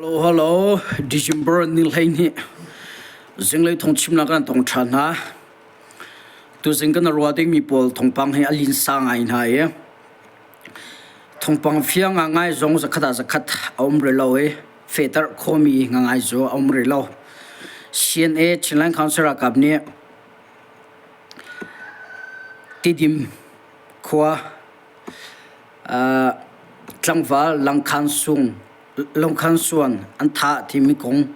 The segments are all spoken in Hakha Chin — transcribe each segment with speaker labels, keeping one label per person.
Speaker 1: Hello, hello. December ni 12 zinglei thawngchimnak kan tong ṭhan hna. Tuzing kan ruah dingmi pawl thawngpang hi a linsa ngai hna i thawngpang fiang ah ngai zong zakhat ah zakhat a um rih lo i fehter khawhmi ngangai cu a um rih lo. CNA Chinland Council ralkap nih Tidim khua tlangval Langkhan Sung Lungkhan suan an thah timi kong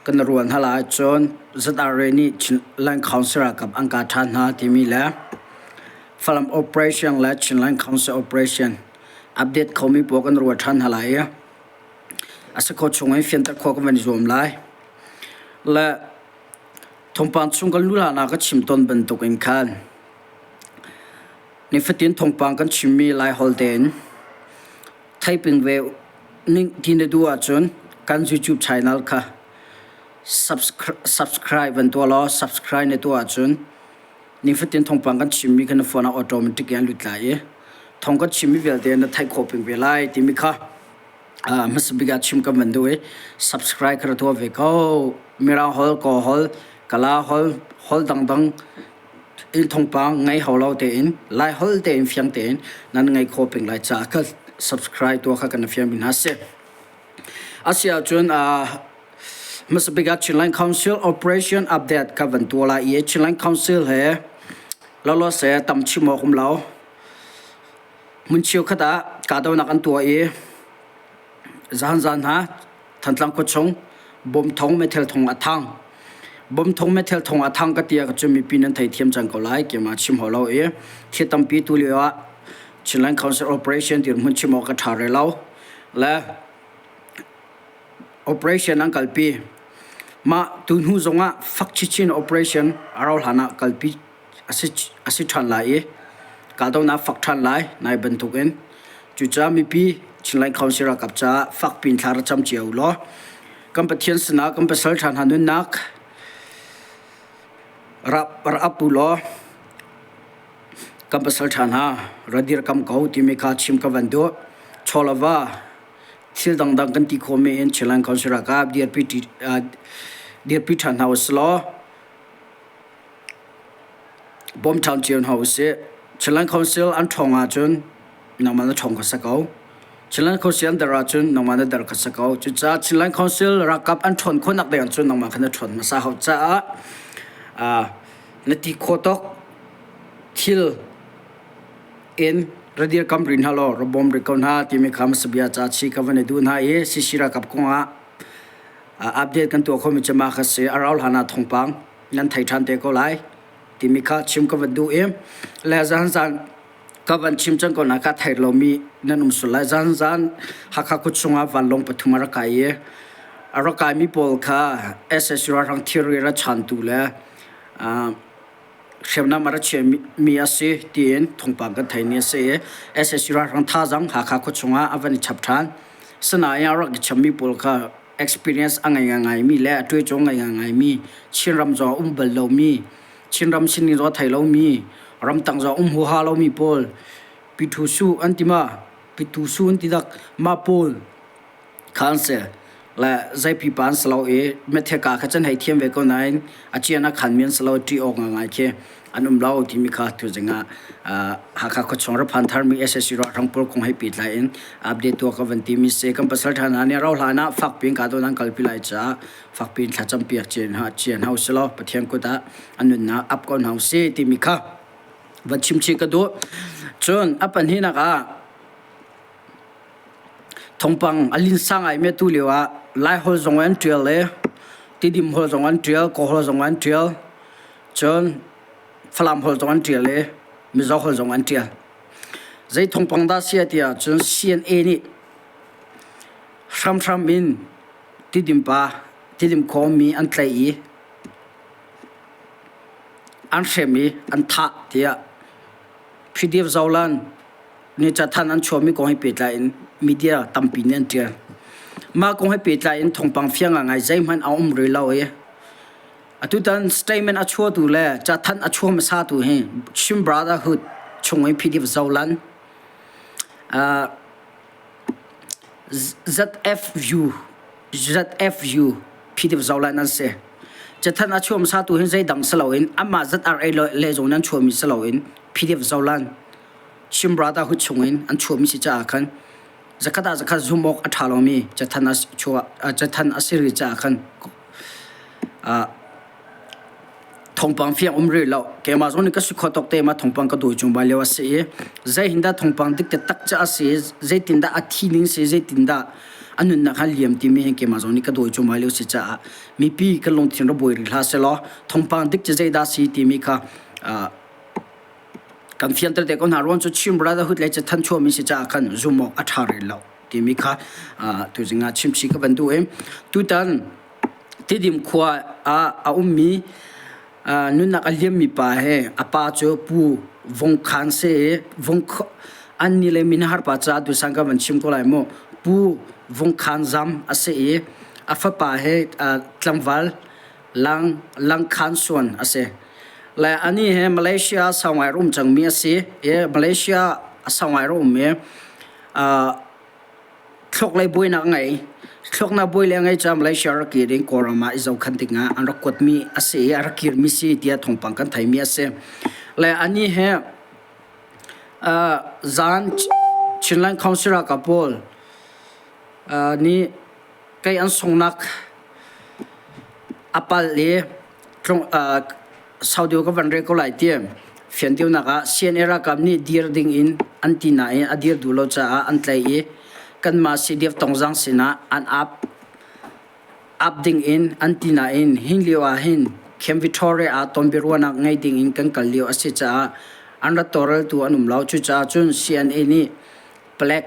Speaker 1: kan ruah hna lai cun ZRA nih Chinland Council ralkap an kah ṭhan hna timi le Falam Operation le Chinland Council Operation update khomi pawl kan ruah ṭhan hna lai i a si khawh chung in fianter khawh kan van i zuam lai. Le thawngpang chung kan luh hlanah ka chim tawn bantuk in khan nifatin thawngpang kan chimmi Laiholh tein Theiping ve ning ti na duh ahcun kan YouTube channel kha subscribe van tuah law subscribe na tuah ahcun nifatin thawngpang kan chimmi kha na phone ah automatic in an lut lai i thawng kan chimmi vialte na theih khawh peng ve lai timi kha hmasa bik ah chim kan van duh i subscribe kha ra tuah ve ko. Mirang holh, Kawl holh, Kala holh, holh dangdang in thawngpang ngei hau lo tein Lai holh tein fiang tein nan ngei khawh peng lai caah ka subscribe tuah kha kan fiang mi hna si. Asi ahcun hmasa bik ah Chinland Council Operation Update ka van tuah lai i Chinland Council he lolo se tam chim awk um lo. Hmun cheukhat ah kahdohnak an tuah i zahan zan hna Thantlang khuachung bawmthong meithal thong a thang. Bawmthong meithal thong a thang ka ti ah cun mipi nan theithiam cang ko lai keimah chim hau lo i thil tampi tu lio ah Chinland Council Operation dirhmun chim awk ka ṭha re lo le operation an kalpi. Mah tu hnu zongah fak chinchin operation a rau hlan ah kalpi a si ṭhan lai i kahdohnak fak ṭhan lai nai bantukin cucaah mipi Chinland Council ralkap caah fakpi in thla ra cam cio u law kan Pathian sinah kan pasal ṭha hna nunnak ra ap u law kan pasal ṭha hna ra dirkam ko timi kha chim ka van duh. Chawlava thil dangdang kan ti khawhmi in Chinland Council ralkap dirpi dirpi ṭhan hna u sih law Bawm ṭhan cio hna usih. Chinland Council an ṭhawng ahcun nangmah na ṭhawng kha si ko. Chinland Council an der ahcun nangmah na der kha si ko. Cucaah Chinland Council ralkap an ṭhawn khawhnak ding ahcun nangmah kha na ṭhawn hmasa hau caah na ti khawh tawk thil in ra dirkam rih hna law ra bawm rih ko hna timi kha hmasa bia ca chi ka van i duh hna i CC ralkap kongah update kan tuah khomi cu mah kha si. A rau hlan ah thawngpang nan thei ṭhan te ko lai timi kha chim ka van duh i le zan zan ka van chim cang ko na ka thei lomi nan um sul lai zan zan Hakha khua chungah vanlawng pathum a rak kai i a rak kaimi pawl kha SSU ralhrang thilri ra chantu le hriamnam a ra chiami a si tiin thawngpang kan thei ni a si i SSU ralhrang thazaang Hakha khua chungah a van i chap ṭhan. Sinain a rak i chammi pawl kha experience a ngei ngaimi le a ṭuaicaw ngei ngaimi Chinram zong a um bal lomi Chinram sining zong a thei lomi ramtang zong um huaha lomi pawl Pithu Su an ti ma Pithu Su an ti dak mah pawl kha an si le zei pipa an si lo i metheka kha cun hei thiam ve ko nain a cian a khanmi an si lo ṭih awk ngai khi an um lo timi kha tuzing ah Hakha khuachung raphan tharmi SSC ralhrang pawl kong he pehtlai in update tuah ka van timi si. Kan pasal ṭha hna nih rauh hlan ah fakpi in kahdohnak an kalpi lai caah fakpi in thlacam piak cian hna usih law Pathian kut ah an nunnak ap ko hna usih timi kha van chim chih ka duh. Cun a pahnihnak ah thawngpang a linsa ngaimi atu lio ah Laiholh zong an ṭial i Tidim holh zong an ṭial, Kawlholh zong an ṭial. Cun Falam holh zong an ṭial i Mizo holh zong an ṭial. Zei thawngpang dah si ti ahcun CNA nih hramhram in Tidim pa, Tidim khuami an tlaih i an hrem i an thah tiah PDF Zolan nih cathanh an chuahmi kong he pehtlai in media tampi nih an ṭial. Mah kong he pehtlai in thawngpang fiang ngai zeihmanh a um rih lo i Atutan statement a chuahtu le cathanh a chuah hmasatu hi Chin Brotherhood chung i PDF Zolan. ZFU ZFU PDF zohlan an si. Cathanh a chuah hmasa tu hin zeidang si loin amah ZRA le zong nan chuahmi si loin PDF zohlan Chin Brotherhood chungin an chuahmi si caah khan zakhat ah zakhat zumh awk a ṭha lomi cathanh a chuah cathanh a si rih caah khan Thawngpang fiang um rih lo. Keimah zong nih ka si khawh tawk te ma thawngpang ka dawi chung bal lio a si i zei hin dah thawngpang dik taktak cu a si i zeitindah a thi ning si zeitindah a nunnak a liam timi hi keimah zong nih ka dawi chung bal lio si caah mipi kan lungthin ra buai rih hlah sehlaw thawngpang dik cu zeidah si timi kha kan fianter te ko hna. Ruang cu Chin Brotherhood le Cathan chuahmi si caah khan zumh awk a ṭha rih lo timi kha tuzing ah chimchih ka van duh i tutan Tidim khua ah a ummi nunnak a liammi pa he a pa cu Pu Vung Khan si i Vung an ni le min har pa caah tusan ka van chim ko lai mu. Pu Vung Khan Zam a si i a fapa he tlangval Lang Lang Khan Suan a si. Le ani he Malaysia sau ngai rum cangmi a si i Malaysia sau ngai rum i Thluaklei buainak a ngei. Thluaknak buai le a ngei caah Malaysia rak kir in Kawlram ah i zohkhan dingah an rak kuatmi a si i a rak kirmi si tiah thawngpang kan theimi a si. Le anih hi uh, zan Chinland Council ralkap pawl uh, nih kei an sungnak a pal i Sau deuh ka van rel ko lai ti fianternak ah CNA ralkap nih dir ding in an ti nain a dir duh lo caah an tlaih i kanmah CDF Tongzang sinah an ap ap ding in an ti nain hin lio ah hin Camp Victoria ah tonbiaruahnak ngei ding in kan kal lio a si caah an rat tawlreltu an um lo. Cucaah cun CNA nih palek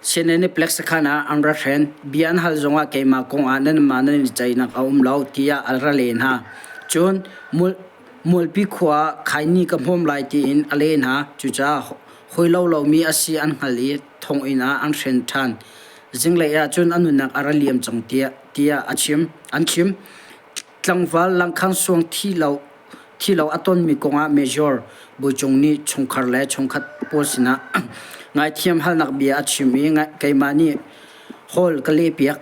Speaker 1: CNN nih palek sakhan ah an ra hren. Bia an hal zongah keimah kong ah nanmah nan i ceihnak a um lo tiah a ra len hna. Cun Mualpi khua ah khaini ka hmawm lai tiin a len hna. Cucaah hawi lo lomi a si an hngalh i thonginn ah an hren ṭhan. Zinglei ah cun a nunnak a ra liam cang tiah, tiah a chim. An chim. Tlangval langkhang suang thi lo thi lo a tonmi kongah Major Bawichung nih chungkhar le chungkhat pawl sinah ngaithiam halnak bia a chim i keimah nih hawl ka lehpiak.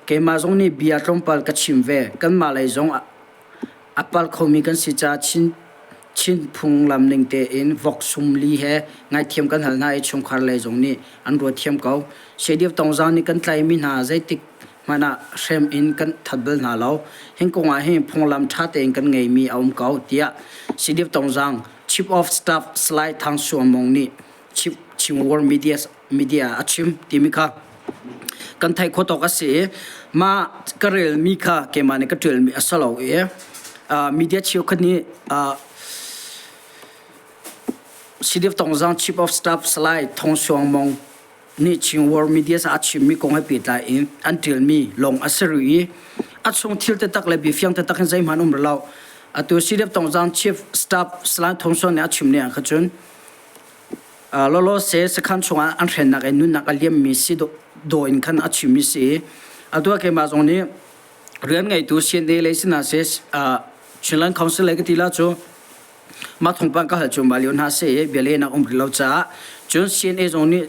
Speaker 1: Keimah zong nih bia tlawmpal ka chim ve. Kanmah lei zong a pal khomi kan si caah Chin Chin phunglam ning tein vok sum li he ngaithiam kan hal hna i chungkhar lei zong nih an ruat thiam ko. Sediv Tongzang nih kan tlaimi hna zeitik hmanh ah hrem in kan that bal hna lo. Hin kong ah hin phunglam ṭha tein kan ngeimi a um ko, tiah CDF Tongzang Chief of Staff Salai Thang Suang Mong nih Chief Chin World Media, Media a chim timi kha kan theih khawh tawk a si i mah ka relmi kha keimah nih ka ṭialmi a si lo i media cheukhat nih CDF Tongzang Chief of Staff Salai Thong Suang Mong nih Chin World Media a chimmi kong he pehtlai in an ṭialmi lawng a si rih i a chung thil taktak le biafiang taktak in zeihmanh um rih lo. Atu CDF Tongzang Chief Staff Salai Thong Suan nih a chim ning ah kha cun lawlaw se sakhan chungah an hrennak in nunnak a liammi si dawh in khan a chimmi si i atu ah keimah zong nih rian ngeitu CNA lei sinah seh Chinland Council lei ka ti la cu Mah thawngpang ka hal cu mah lio hna si i bialehnak um rih lo caah cun CNA zong nih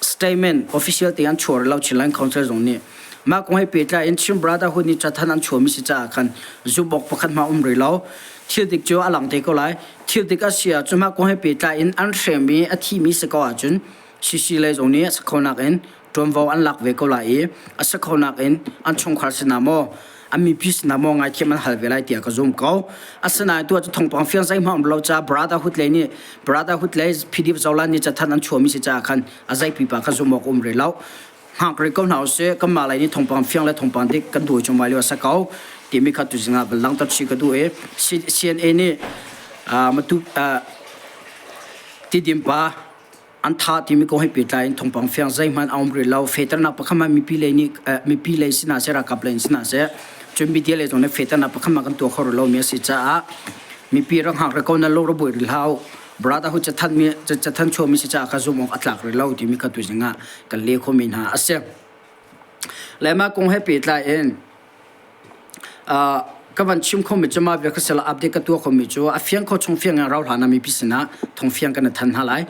Speaker 1: statement official te an chuah rih lo Chinland Council zong nih mah kong he pehtlai in Chin Brotherhood nih cathanh an chuahmi si caah khan zumh awk pakhat hmah um rih lo. Thil dik cu a lang te ko lai. Thil dik a si ahcun mah kong he pehtlai in an hrem i a thimi si ko ahcun CC lei zong nih a si kho nakin ṭuanvo an lak ve ko lai i a si kho nakin an chungkhar sinah maw an mipi sinah maw ngaithiam an hal ve lai tiah ka zum ko. Asinain tu ah cu thawngpang fiang zeihmanh um lo caah Brotherhood lei nih Brotherhood lei PDF Zolan nih cathanh an chuahmi si caah khan a zei pipa kha zum awk um rih lo. Hngak rih ko hna usih kanmah lei nih thawngpang fiang le thawngpang dik kan duh cu mai lio a si ko timi kha tuzing ah van langhter chih ka duh i CNA nih matu Tidim pa an thah timi kong he pehtlai in thawngpang fiang zeihmanh a um rih lo. Fehternak pakhat hmanh mipi lei nih mipi lei sinah seh ralkap lei in sinah seh cun media lei zong nih fehternak pakhat hmanh kan tuah kho rih lomi a si caah mipi rak hngak rih ko na lung ra buai rih hlah u. Brotherhood cathanh mi cathanh chuahmi si caah ka zumh awk a tlak rih lo timi kha tuzing ah kan leh khomi hna a si. Le mah kong he pehtlai in ka van chim khomi cu mah bia kha sila update ka tuah khomi cu a fiang kho chung fiang in rau hlan ah mipi sinah thawng fiang kan i thanh hna lai.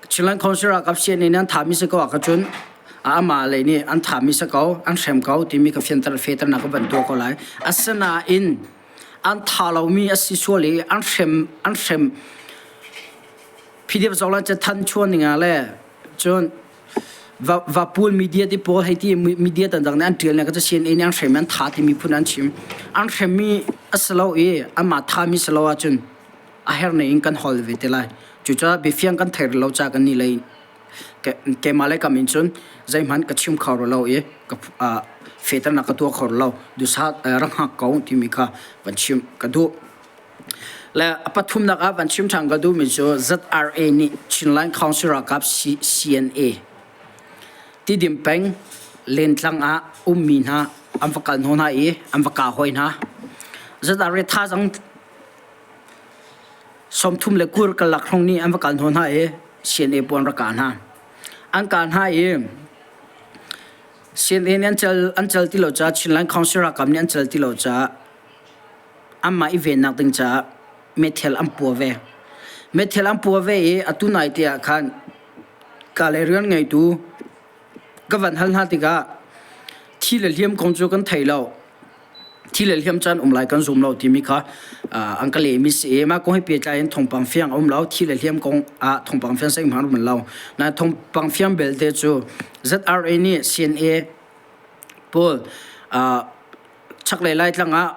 Speaker 1: Chinland Council ralkap CNA nih an thahmi si ko ah cun. Amah lei nih an thami si ko, an hrem ko timi ka fianter feternak ka van tuah ko lai. Asinain an tha lomi a si sual i an hrem an hrem PDF zong le than chuan ning ah le cun va va pul media ti pawl hei ti media dangdang nih an ṭial ning ka CNA nih an hrem an tha timi phun an chim. An hremmi a si lo i anmah thami si lo ahcun a herh ning in kan hol ve te lai. Cucaah biafiang kan thei rih lo caah kan nih lei keimah le kam in cun zeihmanh ka chim kho rih lo i ka fehternak ka tuah kho rih lo. Duhsah rak hngak ko timi kha van chim ka duh. Le a pathumnak ah van chim ṭhan ka duhmi cu ZRA nih Chinland Council ralkap CNA Tidim peng Lentlang ah ummi hna an va kal hnawh hna i an va kah hoi hna. ZRA thazaang 30 karlak hrawng nih an va kal hnawh hna i CNA pawl an rak kah hna. An kah hna i CNA nih an cal an cal ti lo caah Chinland Council ralkap nih an cal ti lo caah anmah i vennak ding caah meithal an pua ve. Meithal an pua ve i atu nai te ah khan ka le rian ngeitu ka van hal hna tikah thi le hliam kong cu kan thei lo. Thi le hliam caan um lai kan zum lo timi kha an ka lehmi si i mah kong he pehtlai in thawngpang fiang a um lo. Thi le hliam kong ah thawngpang fiang zeihmanh um lo. Nain thawngpang fiang belte cu ZRA nih CNA pawl chaklei Laitlang ah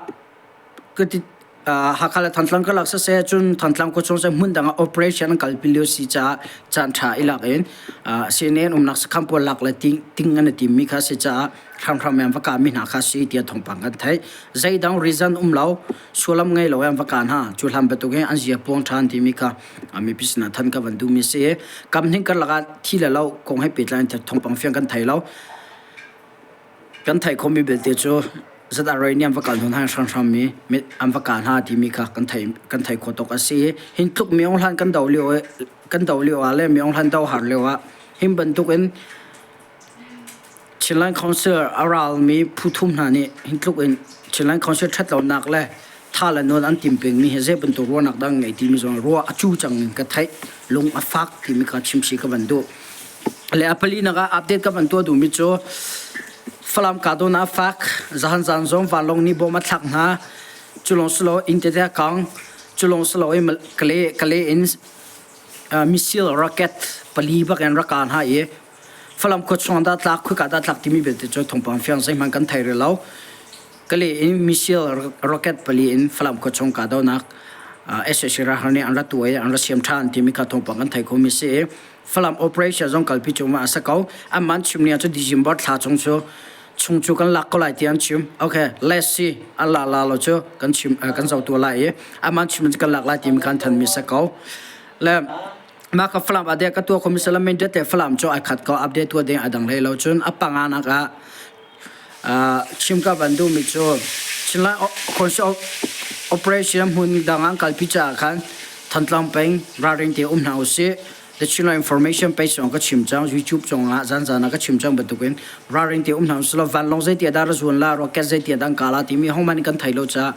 Speaker 1: Hakha le Thantlang karlak siseh cun Thantlang khuachung siseh hmun dang ah operation an kalpi lio si caah caan ṭha i lak in CNN umnak sakhan pawl lak le ting an i timmi kha si caah hramhram in an va kahmi hna kha si tiah thawngpang kan theih. Zeidang reason um lo, sullam ngei lo in an va kah hna. Cu hlan bantuk in an zia puang ṭhan timi kha mipi sinah than ka van duhmi si. Kam hnih karlak ah thi le lo kong he pehtlai in thawngpang fiang kan thei lo. Kan theih khawhmi belte cu ZRA nih an va kal hnu hna hranhram mi an va kah hna timi kha kan theih kan theih khawh tuk a si. Hin tluk Myo Hlan kan do lio kan do lio ah le Myo Hlan do har lio ah hin bantuk in Chinland Council a ralmi phu thum hna nih hin tluk in Chinland Council ṭhat lonak le tha le nawl an tim pengmi hi zei bantuk ruahnak dah ngei timi zong ruah a cu cang in ka theih lung a fak timi kha chimsi ka van duh. Le a palinak ah update ka van tuah duhmi cu Falam kahdohnak a fak zahan zan zong vanlawng nih bom a thlak hna cu lawng si lo inn tete a kang cu lawng si lo i Kale Kale in missile rocket pali bak in rak kah hna i Falam khua chung dah tlak khuika dah tlak timi belte cu thawngpang fiang zeihmanh kan thei rih lo. Kale in missile rocket pali in Falam khua chung kahdohnak SAC ralhrang nih an ra tuah i an ra siam ṭhan timi kha thawngpang kan thei khomi si i Falam operation zong kalpi cungah a si ko. Amah chim ning cu December thla chung cu chung cu kan lak ko lai ti an chim. Okay, let's see. An la la lo cu kan chim kan zoh tu lai i amah chim cu kan lak lai timi khan than mi si ko. Le mah ka Falam ade ka tuah khomi salam min te Falam cu ai khat ko update tu ding adang hlei lo cun a panga nak ah chim ka van duhmi cu Chinland Council Operation hmun dang an kalpi caah khan Thantlang peng ralring te um hna usih. The Chinland Information page zong ka chim cang YouTube zong ah zanzan ah ka chim cang bantukin ralring te um hna usih law vanlawng zeitia dah ra zuan la rocket zeitia dah an kah la timi hohmanh kan thei lo caah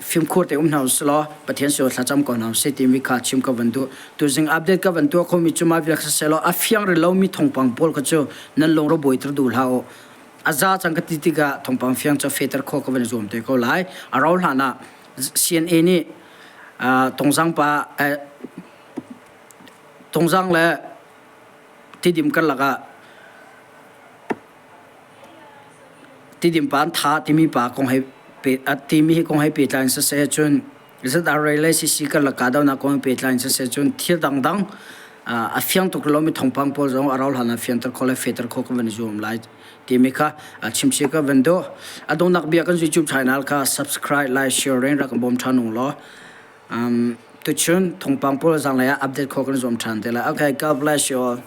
Speaker 1: fimkhur te um hna usih law Pathian sin thlacam ko hna usih timi kha chim ka van duh. Tuzing update ka van tuah khomi cu mah vial kha siseh law a fiang rih lomi thawngpang pawl kha cu nan lungro buaiter duh hlah u. A za cang ka ti tikah thawngpang fiang cu fehter khawh ka van i zuam te ko lai. A rau hlan ah CNA nih Tongzang pa Tongzang le Tidim karlak ah Tidim pa an tha timi pa kong he timi hi kong he pehtlai in siseh cun ZRA le CC karlak kahdohnak kong he pehtlai in siseh cun thil dangdang a fiang tuk lomi thawngpang pawl zong a rauh hlan ah fianter khawh le fehter khawh kan van i zuam lai timi kha chimchih ka van duh. A donghnak bia kan YouTube channel kha subscribe, like, share in rak kan bawm ṭhan ung law. Tuchun thawngpang pawl zanglei ah update khawh kan zuam ṭhan te lai. Okay, God bless you all.